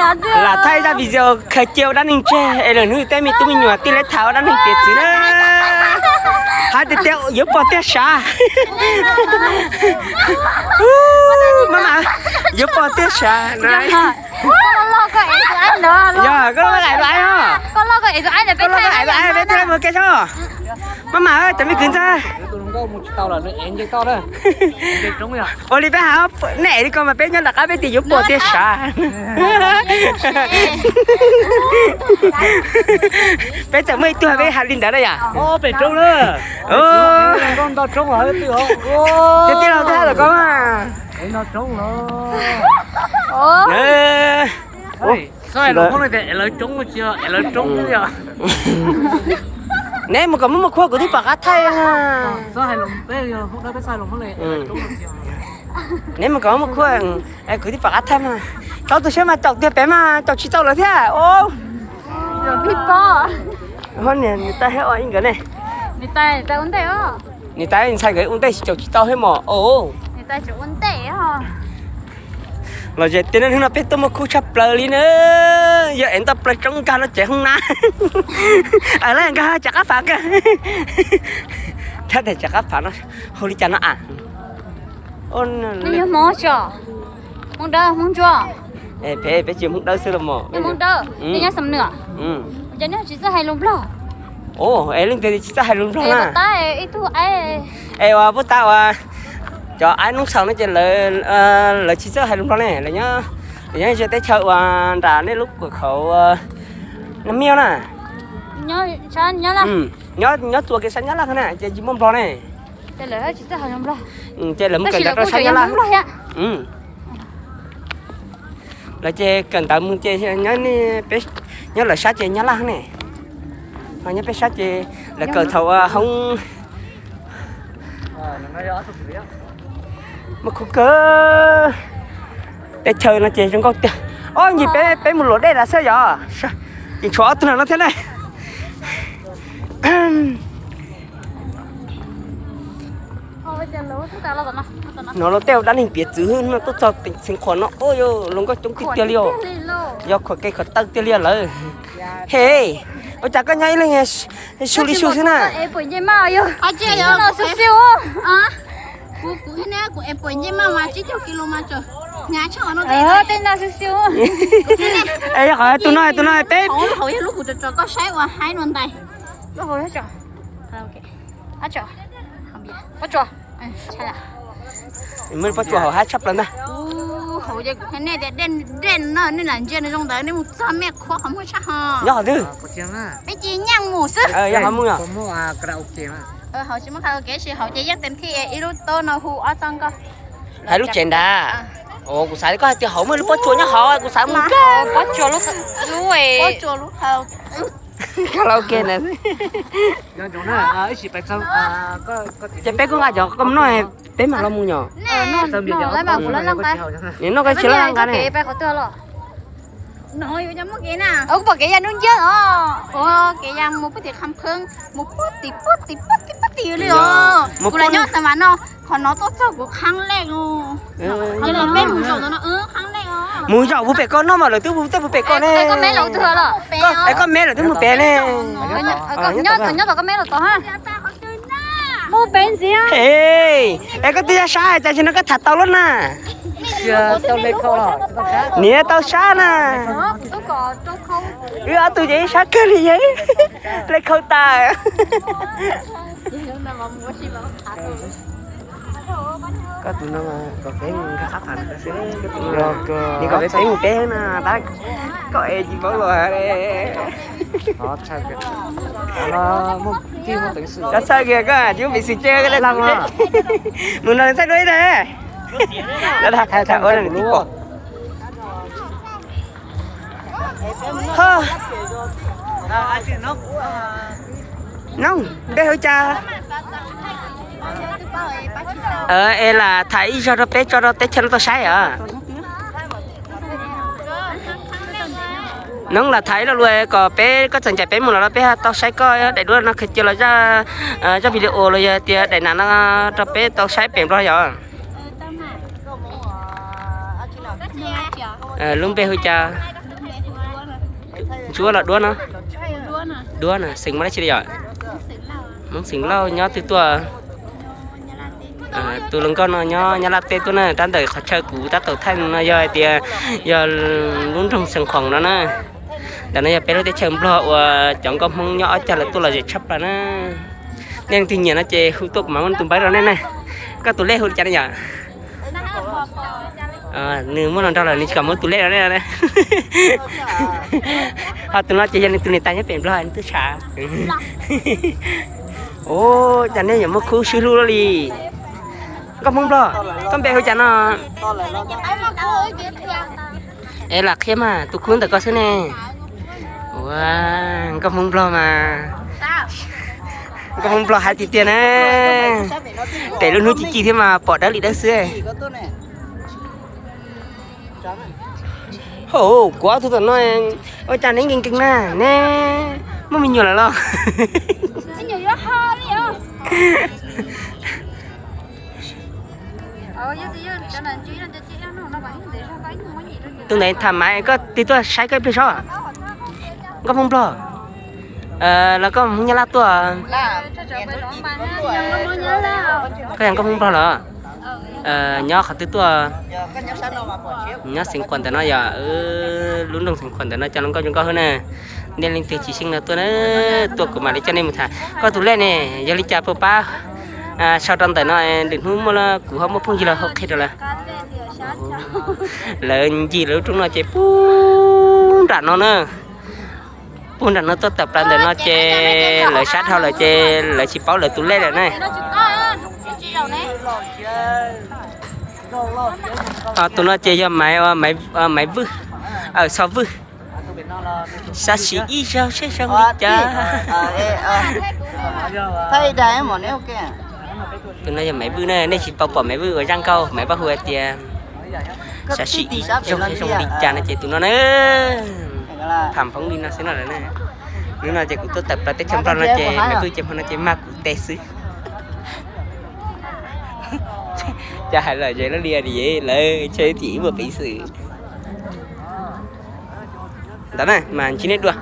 Lam thaij zaj video khaws cia ua dab neeg tseg es lwm hnub tej me tub me nyuam tij leb tham ua dab neeg piav txwv na. Hais tias tias yuav pom tiag sav. Maj mam, yuav pom tiag sav na. Yog koj los koj aim tus aib os. Koj los koj aim tus aib peb thiaj mus ke soj. Maj mam, cov me kwv ntxawg. Ua li peb hais, nej aim li ko mas peb nyob nram qab peb tias yuav pom tiag sav. Peb txawm muaj ib tug peb hais li ntawd na yom. Tiag tiag los twb hais lawm ko mas. Neb mus kom muaj muaj khua kuv twb pom qab thaij. Neb mus kom muaj muaj khua, kuv twb pom qab thaij mas. Tau tus siab mas caum tiag pem mas caum tsis tau lawm thiab. Niam tais ua nkawd ne. Niam tais ntxhais nkawd ua ntej caum tsis tau thiab mos. Los zem tiag, hnub no peb tuaj muaj khub tshaj plaws li na. Yog es nto plaws tsoob nkag no tsev hoob na. Lawv nkag tsev qab phav kawg. Thaij tsev qab phav no hauj li cas no a? Hmoob dawb Hmoob ntsuab. Peb peb tsis Hmoob dawb xwb los mos. Hmoob dawb, nyob Xam Nuam. Ces nej tsis txawj hais lus Nplog. Es leej twg tsis txawj hais lus Nplog na? Es uas puab tas uas cov aib noob xaus no ces lawv tsis txawj hais lus Nplog ne, lawv nyob ze teb chaws uas nram nej lub khuam khauv no miaj na. Nyob txuas kev sab Nyab Laj na ces tsis muaj Nplog ne. Ces lawv mus kawm ntawv rau sab Nyab Laj. Lawv ces kawm ntawv mus ces nyob lawv sab ces Nyab Laj ne. Nyob peb sab ces lawv kawm thaum hoob. Muaj khub kawg. Teb chaws no ces zoo nkauj tiag. Ob ncig peb peb mus luam dej lawm xwb yom. Ces tshuav ob tug no thiab ne. No los tej dab neeg piav txwv no tuaj txog teem txheem qhuam no, ua yuav luag nkauj coob tiag tiag li os. Yog khuam ke khuam taw tiag li lawm. He, ua cas koj nyob ib leeg su li su xwb na? Yog qhov tus no tus no peb muaj pob tsuas hauv haib tshaj plaws ntag. Hauv ces kuv qhia nej tias dej no nej lam ntsia nws zoo ntawd nej mus txog mej qhuav qhov muag tshaj ho. Nyob qhov twg? Peb cia nyeej mus xwb. Yog qhov muag. Hauv tsis muaj karaoke sis hauv ces yeej tes thij ib lub tob no hu ob txoj nkauj. Hais lub tsev nrad. Kuv xav koj hais tias hauv muaj lub pob tsuas nyob hauv kuv xav mus. Pob tsuas lub karaoke na. Ces peb kuj nqa cov koj noj peb mam los mus nyom. Nim no koj tsis laj nqa ne. Kuv pom kev ya nub nciab os. Kev ya mus puag tim Kham Khwb, mus puag tim puag tim puag tim puag tim li os. Kuv los nyob Xam Vam no, qhov no tuaj txog kuv qhab leej. Mus zaum puag pem koj noj mas lawv twb mus tej puag pem koj ne. Koj me lawv twb mus pem ne. Nyob tom koj me lawv tod ha. Mus pem ntxiv. Es koj twb yog sab hais cas tsis no koj tham tau lub na. Niam tau sab na. Wb ob tug ces ib sab kawg li, hle khau tas. Koj tus no kom peb mus nkag qab pham no xwb, nim kom peb mus peb na, tab koj es tsis paub los. Koj txhawj kiag koj tsis muaj peev xwm ces mus no txhawj dua ib na. Lawv tham ua tib pom. Ho, Noog, npe hu cas? Es lam tham ib zog rau peb tso rau teb chaws no tau saib os. Noog, lam tham ib lo lus kom peb, koj txawm ncaim peb mus los rau peb tau saib koj daim duab no khaws cia los zaj video los yog tias daim nas no rau peb tau saib pem Nplog yom. Lub npe hu cas? Tsuab los Duab no? Duab no, xeem Hmoob dab tsi li yom? Hmoob xeem Lauj. Nyob twg tuaj? Tus hluas nkauj no nyob Nyab Laj teb tuaj na, tab ntawm qhov chaw kuv tab tom thaij no yog hais tias yog lub nroog Xeev Khuam no na. Ntawm no yog peb lub teb chaws Nplog uas cov nkauj Hmoob nyob ob cag lawv tuaj lom zem tshaj plaws na. Nej leej twg nyiam no ces hu tuaj kuv mam muab tus npawb rau nej na. Koj tus lej hu li cas ne yom? Nws muaj los nraug lawm nws tsis kam muab tus lej rau nej. Ho tus no ces yog nws tus niam tais nyob pem Nplog nws twb tshav. Ua cas nej yuav muaj khub sib hlub luaj li? Nkauj Hmoob Nplog, koj npe hu cas no? Es lam qhia mas tus khub ntawm koj xwb ne. Ua, nkauj Hmoob Nplog mas, nkauj Hmoob Nplog hais tiag tiag na. Pem lub hnub ci ci thiab mas pom dawb li dawb xwb. Hos, kuv ob tug tom no, ua cas neb nkees nkees na, neb muaj me nyuam lawm los? Tus ntawd tham mas koj tig tuaj saib koj ib pliag sob. Nkauj Hmoob Nplog los koj Hmoob Nyab Laj tuaj? Koj yog nkauj Hmoob Nplog los? Nyob qhov twg tuaj? Nyob Xeev Khuam ntawm no yog, lub nroog Xeev Khuam ntawm no cov hluas nkauj zoo nkauj hwb na. Nej leej twg tsis xyeej no tuaj na, tuaj kuv mam li coj nej mus tham. Koj tus lej ne, yog li cas puas pab sau rau ntawm no, lwm hnub muaj kuv ho muaj phooj ywg los hau qhia rau lawv. Lawv ncig lawv lub roob no ces puag nram no na. Puag nram no tuaj tawm plaws ntawm no ces lawv sab dhau lawm ces lawv tsis paub lawv tus lej lawm ne. Tus no ces yog Maiv, Maiv Vwj, Xo Vwj. Sab sim ib zaug seb zoo li cas. Tus no yog Maiv Vwj na, nej tsis tau pom Maiv Vwj ua zaj nkauj, Maiv Vwj hu hais tias sab sim ib zaug seb zoo li cas no ces tus no na. Tham phoob li no xwb no lawm na. Hnub no ces kuv tuaj tawm plaws teb chaws Nplog no ces Maiv Vwj ces hmo no ces mag kuv tes xwb. Cas hais lom zem lub liaj li lawv tsheb tim ib muaj peev xwm. Ntawd na mas ntsib nej dua.